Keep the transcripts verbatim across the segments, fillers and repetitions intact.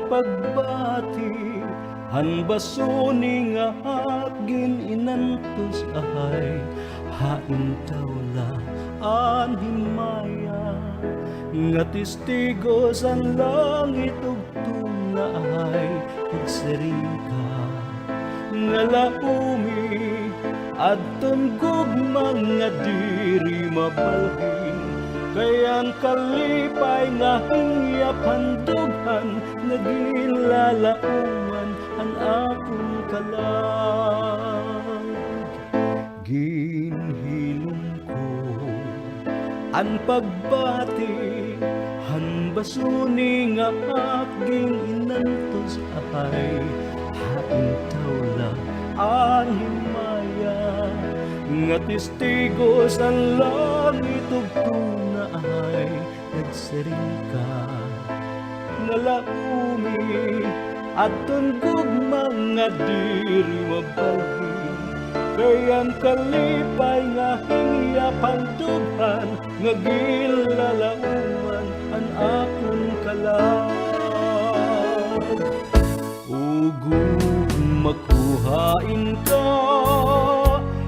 pagbati han basuni nga ak gin-inantos, ahay, hain daw la an himaya nga testigo san langit ug tuna, ahay, nagsiring ka nga laomi adton gugma nga diri mabalhin, kay an kalipay nga hingyap han dughan nga ginlalaoman an akon kalag. Ginhilom ko an pagbati han basuni nga ak gin-inantos, ahay, hain daw la an himaya nga testigo san langit ug tuna, ahay, nagsiring ka nga laomi adton gugma nga diri mabalhin, kay an kalipay nga hingyap han dughan nga ginlalaoman an akon kalag. O gugma ko, hain ka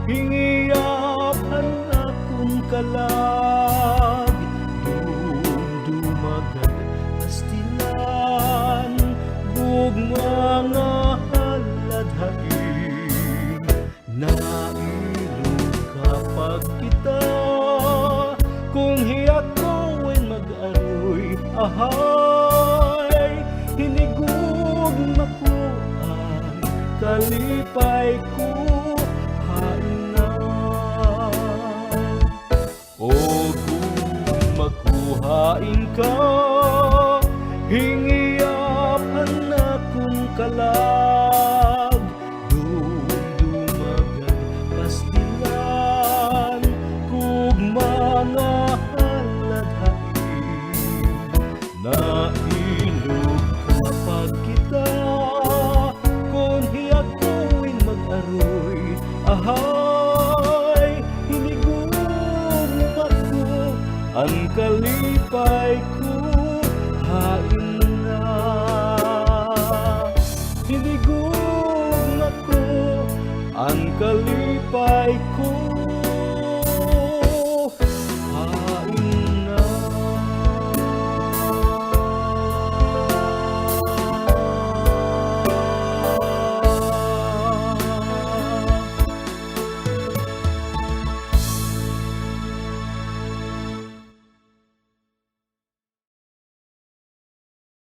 hingyap han akon kalag, dumduma gad pastilan, gugma nga halad hain. Nailog ka pagkita, kon hiya ko in mag-aroy, ahay, hinigugma ko an kalipay ko, hain na. O gugma ko, hain ka, hingyap